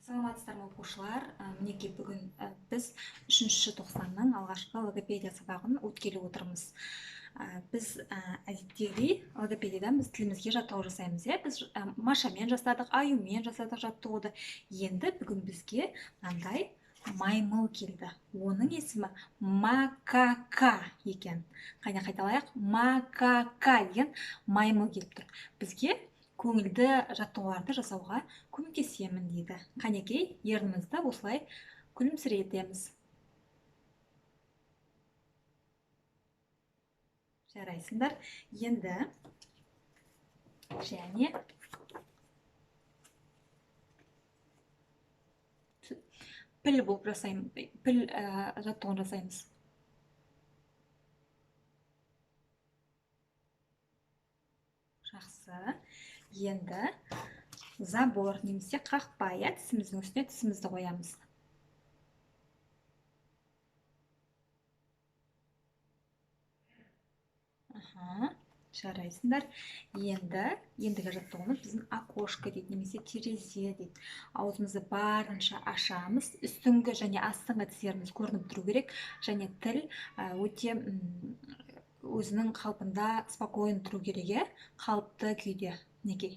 Саламатсыздар ма, оқушылар? Мінекей, бүгін біз үшінші тоқсанның алғашқы логопедия сабағын өткелі отырмыз. Біз әдеттегідей логопедиядан біз тілімізге жаттығу жасаймыз, иә? Біз Машамен жасадық, аюмен жасадық жаттығуды. Енді бүгін бізге мынандай маймыл келді. Оның есімі Макака екен. Қайда, қайталайық. Макака деген маймыл келіп тұр. Бізге көңілді жаттығуларды жасауға көмектесемін дейді. Қанекей, ернімізді осылай күлімсіретеміз. Жарайсыңдар. Енді және піл болып жасаймыз, піл жаттығуын жасаймыз. Жақсы. Енді забор немесе қақпа, иә, тісіміздің үстіне тісімізді қоямыз. Аха, жарайсыңдар. Енді ендігі жаттығуымыз біздің окошко дейді немесе терезе дейді. Аузымызды барынша ашамыз. Үстіңгі және астыңғы тістеріміз көрініп тұру керек. Және тіл өте өзінің қалпында спокойно тұру керек, иә? Қалыпты күйде. Мінекей.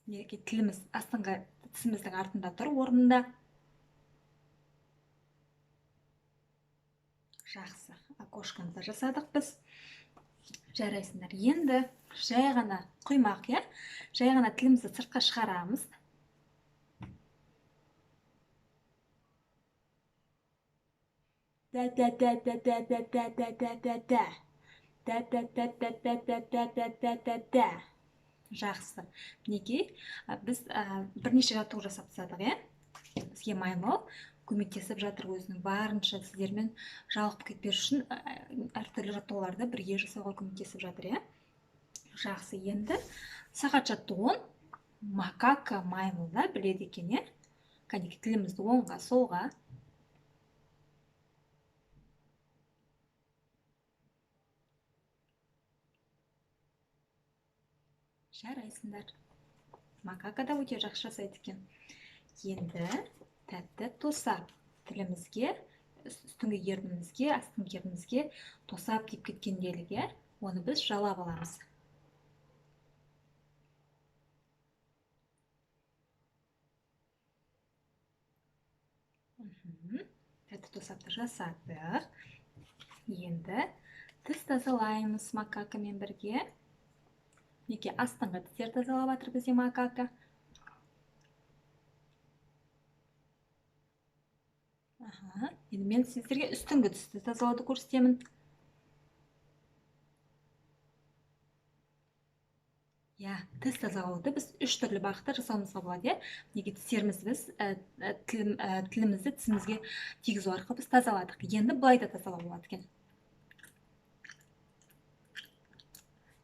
Мінекей, тіліміз астыңғы тісіміздің артында тұр, орнында. Жақсы, окошканы да жасадық біз. Жарайсыңдар. Енді жай ғана құймақ, иә? Жай ғана тілімізді сыртқа шығарамыз. Да да да да да да да да да да да. Да да да да да да да да да да да. Жақсы. Мінекей, біз бірнеше жаттығу жасап тастадық, иә? Бізге маймыл көмектесіп жатыр өзінің барынша, сіздермен жалығып кетпес үшін әртүрлі жаттығуларды бірге жасауға көмектесіп жатыр, иә? Жақсы, енді сағат жаттығуын макака маймыл да біледі екен, иә? Кәнекей, тілімізді оңға, солға. Жарайсыңдар. Макака да өте жақсы жасайды екен. Енді тәтті тосап. Тілімізге, үстіңгі ернімізге, астыңғы ернімізге тосап тиіп кеткен делік, иә? Оны біз жалап аламыз. Тәтті тосапты жасадық. Енді тіс тазалаймыз макакамен бірге. Мінекей, астыңғы тістер тазалап жатыр бізде макака. Аха, енді мен сіздерге үстіңгі тісті тазалауды көрсетемін. Иә, тіс тазалауды біз үш түрлі бағытта жасауымызға болады, иә? Неге тістерімізді біз тілімізді тісімізге тигізу арқылы біз тазаладық. Енді былай да тазалауға болады екен.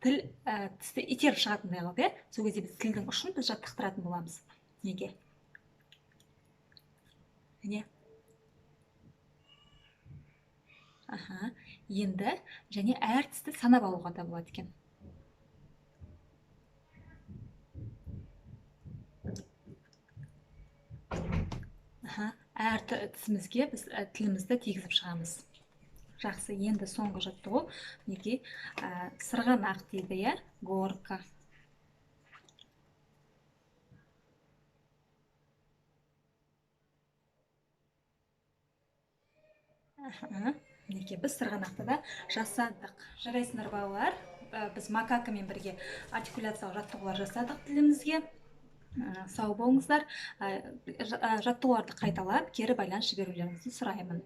Тіл тісті итеріп шығатындай қылып, иә? Сол кезде біз тілдің ұшын біз жаттықтыратын боламыз. Неге? Міне. Аха, енді және әр тісті санап алуға да болады екен. Аха, әр тісімізге біз тілімізді тигізіп шығамыз. Жақсы, енді соңғы жаттығу, мінекей, сырғанақ дейді, иә, горка. Аха, мінекей, біз сырғанақты да жасадық. Жарайсыңдар, балалар. Біз макакамен бірге артикуляциялық жаттығулар жасадық тілімізге. Сау болыңыздар. Жаттығуларды қайталап, кері байланыс жіберулеріңізді сұраймын.